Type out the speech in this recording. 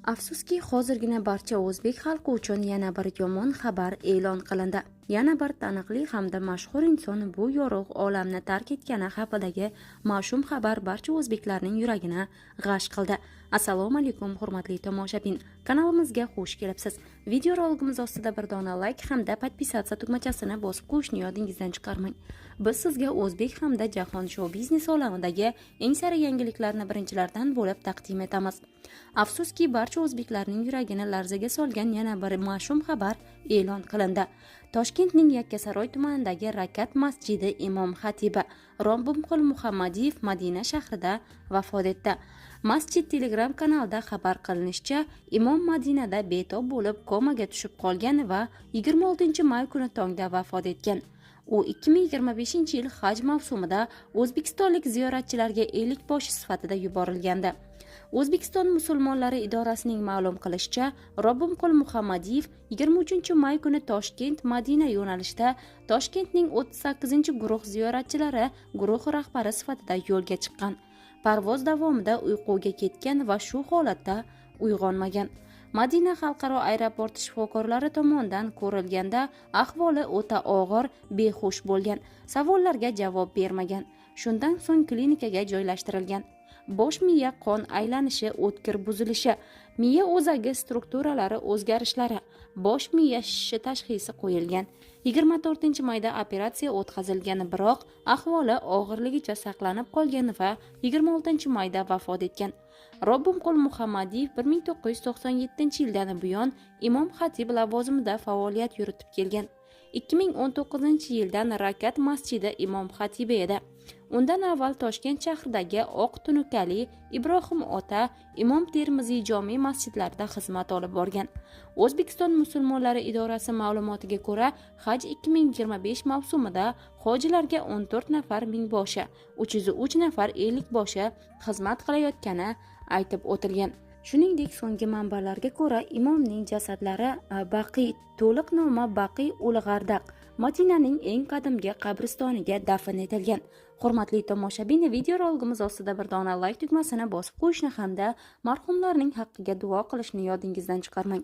Afsuski, hozirgina barcha o'zbek xalqi uchun yana bir yomon xabar e'lon qilindi. Yana bir taniqli hamda mashhur inson bu yorug' olamni tark etgani haqidagi mash'um xabar barcha o'zbeklarning yuragini g'ash qildi. Assalomu alaykum, hurmatli tomoshabin. Kanalimizga xush kelibsiz. Video roligimiz ostida bir dona like hamda подписаться tugmachasini bosib qo'yishni yodingizdan chiqarmang. Biz sizga o'zbek hamda jahon shou biznes olamidagi eng sara yangiliklarni birinchilardan bo'lib taqdim etamiz. Afsuski, barcha o'zbeklarning yuragini larzaga solgan yana bir mash'um xabar e'lon qilindi. Toshkentning Yakkasaroy tumanidagi Rakat masjidi imom xatibi Robbimqul Muhammadiyev Madina shahrida vafot etdi. Masjid Telegram kanalida xabar qilinishicha, imom Madinada betob bo'lib komaga tushib qolgan va 26 may kuni tongda vafot etgan. U 2025-yil haj mavsumida o'zbekistonlik ziyoratchilarga ellikboshi sifatida yuborilgandi. O'zbekiston musulmonlari idorasining ma'lum qilishicha, Robbimqul Muhammadiyev 23 may kuni Toshkent Madina yo'nalishida Toshkentning 38 guruh ziyoratchilari guruhi rahbari sifatida yo'lga chiqqan. Parvoz davomida uyquga ketgan va shu holatda uyg'onmagan. Madina xalqaro aeroporti shifokorlari tomonidan ko'rilganda ahvoli o'ta og'ir, behush bo'lgan, savollarga javob bermagan. Shundan so'ng klinikaga joylashtirilgan. Bosh miya qon aylanishi o'tkir buzilishi, miya o'zagi strukturalari o'zgarishlari, bosh miya shishishi tashxisi qo'yilgan. 24 mayda operatsiya o'tkazilgan, biroq ahvoli og'irligicha saqlanib qolgan va 26 mayda vafot etgan. Robbimqul Muhammadiyev 1997 yildan buyon imom xatib lavozimida faoliyat yuritib kelgan. 2019 yildan Rakat masjidi imom xatibi edi. Undan avval Toshkent shahridagi Oq tunukali, Ibrohim ota, Imom Termiziy jome masjidlarida xizmat olib borgan. O'zbekiston musulmonlari idorasi ma'lumotiga ko'ra, haj 2025 mavsumida hojilarga 14 nafar mingboshi, 303 nafar ellikboshi xizmat qilayotgani aytib o'tilgan. Shuningdek, so'nggi manbalarga ko'ra, imomning jasadlari Baqiy, to'liq nomi Baqiy ul-G'ardaq, Madinaning eng qadimgi qabristoniga dafn etilgan. Hurmatli tomoshabin, videoroligimiz ostida bir dona like tugmasini bosib qo'yishni hamda marhumlarning haqqiga duo qilishni yodingizdan chiqarmang.